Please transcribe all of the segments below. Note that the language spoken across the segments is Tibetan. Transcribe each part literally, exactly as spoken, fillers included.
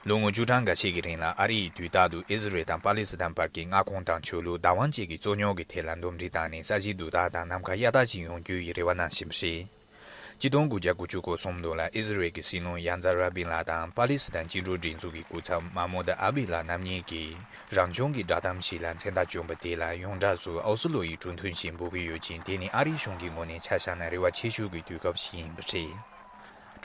ལོ་ངོ་བཅུ་གྲངས་འགའ་ཤས་ཀྱི་རིང་ལ་ཨ་རི་ཡིས་དུས་རྟག་ཏུ་ཨི་ཟི་རེལ་དང་པ་ལི་སི་ཐན་བར་གྱི་མངའ་ཁོངས་དང་ཆོས་ལུགས་བདག་དབང་བཅས་ཀྱི་རྩོད་རྙོག་གི་ཐད་ལ་འདུམ་འགྲིག་བཏང་ནས་ས་གཞི་བསྡུ་ཐབས་དང་ནམ་མཁའ་གཡའ་དག་ཅིག་ཡོང་རྒྱུ་ཡི་རེ་བ་གནང་བཞིན་པ་རེད། ཆིག་སྟོང་དགུ་བརྒྱ་དགུ་བཅུ་གོ་གསུམ་ལོ་ལ་ཨི་ཟི་རེལ་གྱི་སྲིད་བློན་ཡ་ཛ་ར་བིན་ལགས་དང་པ་ལི་སི་ཐན་བཅིངས་འགྲོལ་སྒྲིག་འཛུགས་ཀྱི་སྐུ་ཚབ་མཱ་མུད་ཨ་བི་ལགས་རྣམ་གཉིས་ཀྱིས་རང་སྐྱོང་གི་བསྒྲགས་གཏམ་ཞིག་ལ་མཚན་རྟགས་བསྐྱོན་པ་དེ་ལ་ཡོངས་གྲགས་སུ་ཨའུ་སི་ལོ་ཡི་གྲོས་མཐུན་ཞེས་འབོད་ཀྱི་ཡོད་ཅིང་། དེ་ནི་ཨ་རིའི་གཞུང་གི་ངོས་ནས་ཆ་བཞག་ན་རེ་བ་ཆེ་ཤོས་ཀྱི་དུས་སྐབས་ཤིག་ཡིན་པ་རེད།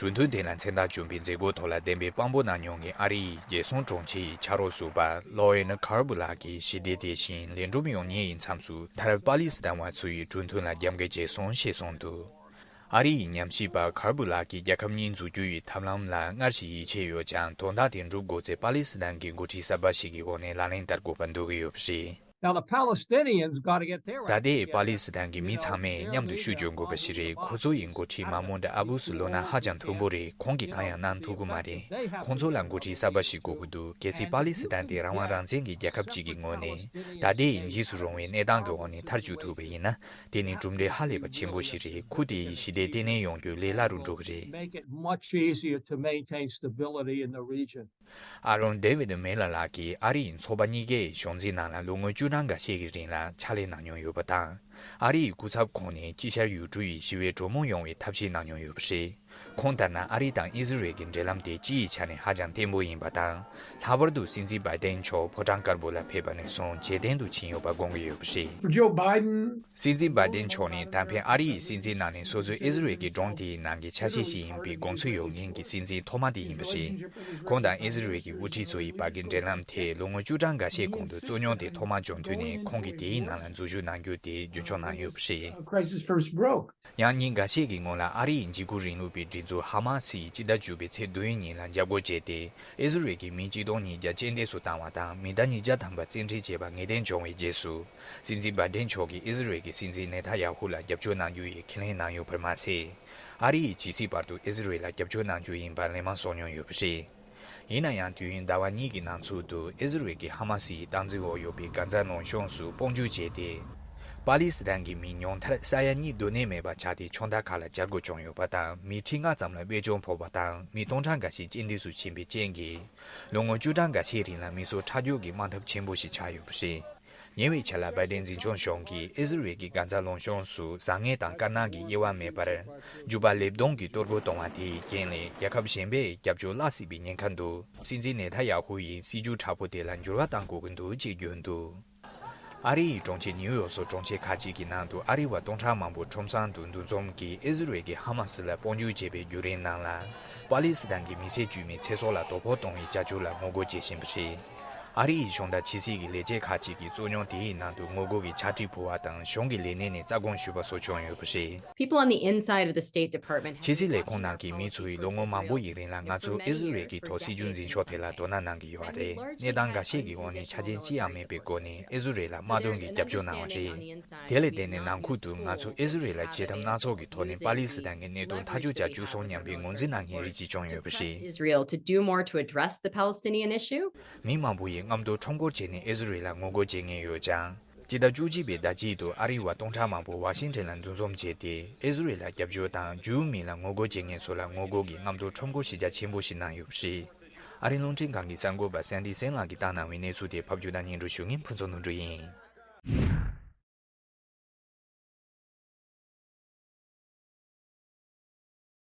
གྲོས་མཐུན་དེ་ལ་མཚན་རྟགས་བསྐྱོན་པའི་མཛད་སྒོ་ཐོག་ལ་གདན་འདྲེན་དཔང་པོ་གནང་མྱོང་མཁན་ཨ་རིའི་རྒྱལ་སྲུང་དྲུང་ཆེ་ཡི་ཕྱག་རོགས་ཟུར་པ་ལོ་ཨེན་ཁར་བུ་ལགས་ཀྱིས་ཞི་བདེ་དེ་བཞིན་ལས་སྒྲུབ་ཡོང་ཉེན་ཡི་མཚམས་སུ་མཐར་པ་ལི་སི་ཐན་བ་ཚོ་ཡི་གྲོས་མཐུན་ལ་རྒྱབ་འགལ་བྱས་སོང་ཞེས་གསུངས་འདུག་ཨ་རི་ཡི་ཉམས་ཞིབ་པ་ཁར་བུ་ལགས་ཀྱིས་རྒྱལ་ཁབ་གཉིས་འཛུགས་རྒྱུ་ཡི་ཐབས་ལམ་ལ་སྔར་བཞིན་ཡིད་ཆེས་ཡོད་ཀྱང་། དོན་དག་དེ་འགྲུབ་དགོས་ཚེ་པ་ལི་སི་ཐན་གྱི་འགོ་ཁྲིད་གསར་པ་ཞིག་གི་འོག་ནས་ལག་ལེན་བསྟར་དགོས་པ་འདོད་ཀྱི་ཡོད་པ་རེད། Now, the Palestinians got to get their ད་ལྟའི་པ་ལི་སི་ཐན་གྱི་མི་ཚང་མས་མཉམ་དུ་ཤུགས་སྐྱོན་དགོས་པ་ཞིག་རེད། ཁོ་ཚོ་ཡི་འགོ་ཁྲིད་མཱ་མུད་ཨ་བུ་སི་ལོ་ན་ཧ་ཅང་མཐོན་པོ་རེད། ཁོང་གིས་གང་ཡང་གནང་ཐུབ་ཀྱི་མ་རེད། ཁོང་ཚོ་ལ་འགོ་ཁྲིད་གསར་པ་ཞིག་དགོས་ཀྱི་འདུག་གལ་སྲིད་པ་ལི་སི་ཐན་དེ་རང་དབང་རང་བཙན་གྱི་རྒྱལ་ཁབ་ཅིག་གི་ངོས་ནས་ད་ལྟའི་འཇིགས་སུ་རུང་བའི་གནས་སྟངས་ཀྱི་འོག་ནས་ཐར་བཅུག་ཐུབ་པ་ཡིན་ན། དེ་ནི་གྲུབ་འབྲས་ཧ་ལས་པ་ཆེན་པོ་ཞིག་རེད། ཁུལ་དེ་ཡི་ཞི་བདེ་བརྟན་གནས་ཡོང་རྒྱུ་ལས་སླ་རུ་འགྲོ་གི་རེད། Make it much easier to maintain stability in the region. ཨ་རོན་ཌེ་ཝིད་མེ་ལ་ལགས་ཀྱིས་ཨ་རི་ཡི་ཚོགས་པ་གཉིས་ཀའི་གཞུང་འཛིན་ནང་ལ་ལོ་ངོ་བཅུ་གྲངས་འགའ་ཤས་ཀྱི་རིང་ལ་ཕྱག་ལས་གནང་མྱོང་ཡོད་པ་དང་། ཨ་རི་ཡི་སྐུ་ཚབ་ཁོངས་ནས་དཀྱིལ་ཤར་ཡུལ་གྲུ་ཡི་ཞི་བའི་གྲོས་མོལ་ཡོང་བའི་ཐབས་ཤེས་གནང་མྱོང་ཡོད་པ་རེད། ཁོང་ལྟར་ན་ཨ་རི་དང་ཨི་ཟི་རེལ་གྱི་འབྲེལ་ལམ་དེ་སྤྱི་ཡི་ཆ་ནས་ཧ་ཅང་བརྟན་པོ་ཡིན་པ་དང་། ལྷག་པར་དུ་སྲིད་འཛིན་བྷའི་ཏན་མཆོག་ཕོ་བྲང་དཀར་པོ་ལ་ཕེབས་པ་ནས་བཟུང་ཇེ་བརྟན་དུ་ཕྱིན་ཡོད་པ་དགོངས་ཀྱི་ཡོད་པ་རེད། For Joe Biden, སྲིད་འཛིན་བྷའི་ཏན་མཆོག་ནི་ད་ཕན་ཨ་རི་ཡི་སྲིད་འཛིན་གནང་ནས་སོ་སོས་ཨི་ཟི་རེལ་གྱི་སྒྲུང་དེའི་ནང་གི་ཆ་ཤས་ཤིག་ཡིན་པའི་དགོངས་ཚུལ་ཡོད་མཁན་གྱི་སྲིད་འཛིན་ཐོག་མ་དེ་ཡིན་པ་རེད། ཁོང་དང་ཨི་ཟི་རེལ་གྱི་དབུ་ཁྲིད་ཚོ་ཡི་བར་གྱི་འབྲེལ་ལམ་དེ་ལོ་ངོ་བཅུ་གྲངས་འགའ་ཤས་གོང་དུ་རྩོད་རྙོག་དེ་ཐོག་མར་བྱུང་དུས་ནས་ཁོང་གིས་དེའི་ནང་ལ་འཛུལ་ཞུགས་གནང་རྒྱུ་དེ་རྒྱུན་འཁྱོངས་གནང་ཡོད་པ་རེད། Crisis first broke. ཡང་ཉིན་འགའ་ཤས་ཀྱི་སྔོན་ལ་ཨ་རི་ཡི་འཇིགས་སྐུལ་རིང་ལུགས་པའི་སྒྲིག་འཛུགས་ཧ་མ་སི་ཡིས་སྤྱི་ཟླ་བཅུ་པའི་ཚེས་བདུན་ཉིན་ལ་འཇབ་རྒོལ་བྱས་ཏེ། ཨི་ཟི་རེལ་གྱི་མི་གཅིག་སྟོང་ཉིས་བརྒྱ་རྐྱེན་འདས་སུ་བཏང་བ་དང་། མི་ཟླ་ཉིས་བརྒྱ་ཐམ་པ་བཙན་ཁྲིད་བྱས་པ་ངེས་གཏན་བྱུང་བའི་རྗེས་སུ། སྲིད་འཛིན་བྷའི་ཏན་མཆོག་གིས་ཨི་ཟི་རེལ་གྱི་སྲིད་འཛིན་ནེ་ཐ་ཡ་ཧུ་ལ་རྒྱབ་སྐྱོར་གནང་རྒྱུ་ཡི་ཁས་ལེན་གནང་ཡོད་པར་མ་ཟད། ཨ་རི་ཡིས་ཇི་སྲིད་བར་དུ་ཨི་ཟི་རེལ་ལ་རྒྱབ་སྐྱོར་གནང་རྒྱུ་ཡིན་པར་ལན་མང་གསུངས་མྱོང་ཡོད་པ་རེད། ཡིན་ན་ཡང་། དུས་ཡུན་ཟླ་བ་གཉིས་ཀྱི་ནང་ཚུད་དུ་ཨི་ཟི་རེལ་གྱིས་ཧ་མ་སི་ཡི་སྟངས་འཛིན་འོག་ཡོད་པའི་གྷ་ཛ་ལུང་གཤོང་སུ་དཔུང་འཇུག་བྱས་ཏེ། པ་ལི་སི་ཐན་གྱི་མི་ཉུང་མཐར་ས་ཡ་གཉིས་སྡོད་གནས་མེད་པ་ཆགས་ཏེ། ཕྱོགས་མཐའ་ཁག་ལ་བྱ་རྒོད་བྱུང་ཡོད་པ་དང་། མི་ཁྲི་ལྔ་ཙམ་ལ་བེད་སྤྱོད་ཕོག་པ་དང་། མི་སྟོང་ཕྲག་འགའ་ཞིག་རྐྱེན་འདས་སུ་ཕྱིན་པའི་རྐྱེན་གྱིས། ལོ་ངོ་བཅུ་གྲངས་འགའ་ཤས་རིང་ལ་མི་སེར་ཁྲག་སྦྱོར་གྱི་དམག་འཐབ་ཆེན་པོ་ཞིག་ཆགས་ཡོད་པ་རེད། ཉེ་བའི་ཆར་ལ་བྷའི་ཏན་འཛིན་སྐྱོང་གཞུང་གིས་ཨི་ཟི་རེལ་གྱི་གྷ་ཛ་ལུང་གཤོང་སུ་བཟང་ངན་དང་དཀར་ནག་གི་དབྱེ་བ་མེད་པར། རྒྱུ་པ་ལེབ་སྡོང་གིས་གཏོར་རྒོལ་གཏོང་བ་དེའི་རྐྱེན་ལས། རྒྱལ་ཁབ་གཞན་པས་རྒྱབ་སྐྱོར་བརླག་སྲིད་པའི་ཉེན་ཁ་འདུག་སྲིད་འཛིན་ནེ་ཐ་ཡ་ཧུ་ཡིས་སྲིད་ཇུས་དྲག་པོ་དེ་ལ་འགྱུར་བ་གཏང་དགོས་ཀྱི་འདུག་ཅེས་བརྗོད་འདུག་ཨ་རི་ཡི་གྲོང་ཁྱེར་ནིའུ་ཡོག་སོགས་གྲོང་ཁྱེར་ཁག་ཅིག་གི་ནང་དུ་ཨ་རི་བ་སྟོང་ཕྲག་མང་པོ་ཁྲོམ་སྲང་དུ་འདུ་འཛོམས་ཀྱིས་ཨི་ཟི་རེལ་གྱིས་ཧ་མ་སི་ལ་དཔུང་འཇུག་བྱས་པའི་བརྒྱུད་རིམ་ནང་ལ། པ་ལི་སི་ཐན་གྱི་མི་སེར་བཅོས་མའི་ཚེ་སྲོག་ལ་དོ་ཕོག་གཏོང་བའི་བྱ་སྤྱོད་ལ་ངོ་རྒོལ་བྱེད་བཞིན་པ་རེད། ཨ་རི་ཡི་གཞུང་དང་ཕྱི་སྲིད་ཀྱི་ལས་བྱེད་ཁག་ཅིག་གིས་རྩོད་རྙོག་དེའི་ནང་དུ་ངོ་རྒོལ་གྱི་ཕྱག་བྲིས་ཕུལ་བ་དང་། གཞུང་གི་ལས་སྣེ་ནས་རྩ་དགོངས་ཞུས་པ་སོགས་བྱུང་ཡོད་པ་རེད། People on the inside of the State Department have ཕྱི་སྲིད་ལས་ཁུངས་ནང་གི་མི་ཚོ་ཡིས་ལོ་ངོ་མང་པོ་ཡི་རིང་ལ་ང་ཚོ་ཨི་ཟི་རེལ་གྱི་ཐོག་སྲིད་ཇུས་འཛིན་ཕྱོགས་དེ་ལ་དོ་སྣང་གནང་གི་ཡོད་པ་རེད། གནས་སྟངས་འགའ་ཤས་ཀྱི་འོག་ནས་ཆ་རྐྱེན་ཅི་ཡང་མེད་པའི་སྒོ་ནས་ཨི་ཟི་རེལ་ལ་དམག་དོན་གྱི་རྒྱབ་སྐྱོར་གནང་བ་རེད། དེ་ལས་བརྟེན་ནས་ནང་ཁུལ་དུ་ང་ཚོ་ཨི་ཟི་རེལ་ལ་བྱེད་ཐབས་སྣ་ཚོགས་ཀྱི་ཐོག་ནས་པ་ལི་སི་ཐན་གྱི་གནད་དོན་ཐག་གཅོད་བྱ་བཅུག་སོང་སྙམ་པའི་ངོས་འཛིན་གནང་མཁན་རིགས་ཅིག་བྱུང་ཡོད་པ་རེད། Israel to do more to address the Palestinian issue. མི་མང་པོ་ཡིས་རྔམ་སྟོན་ཁྲོམ་སྐོར་བྱས་ནས་ཨི་ཟི་རེལ་ལ་ངོ་རྒོལ་བྱེད་མཁན་ཡོད་ཀྱང་། སྤྱི་ཟླ་བཅུ་གཅིག་པའི་ཟླ་དཀྱིལ་དུ་ཨ་རིའི་བ་སྟོང་ཕྲག་མང་པོ་ཝ་ཤིང་ཊོན་ལ་འདུ་འཛོམས་བྱས་ཏེ། ཨི་ཟི་རེལ་ལ་རྒྱབ་སྐྱོར་དང་། ཇུའུ་མི་ལ་ངོ་རྒོལ་བྱེད་མཁན་ཚོ་ལ་ངོ་རྒོལ་གྱི་རྔམ་སྟོན་ཁྲོམ་སྐོར་གཞི་རྒྱ་ཆེན་པོ་ཞིག་གནང་ཡོད་པ་རེད། ཨ་རིའི་རླུང་འཕྲིན་ཁང་གི་གསར་འགོད་པ་སན་ཌི་སེན་ལགས་ཀྱིས་བཏང་གནང་བའི་གནས་ཚུལ་དེ་ཕབ་སྒྱུར་དང་སྙན་སྒྲོན་ཞུ་མཁན་ཕུན་ཚོགས་ནོར་བུ་ཡིན།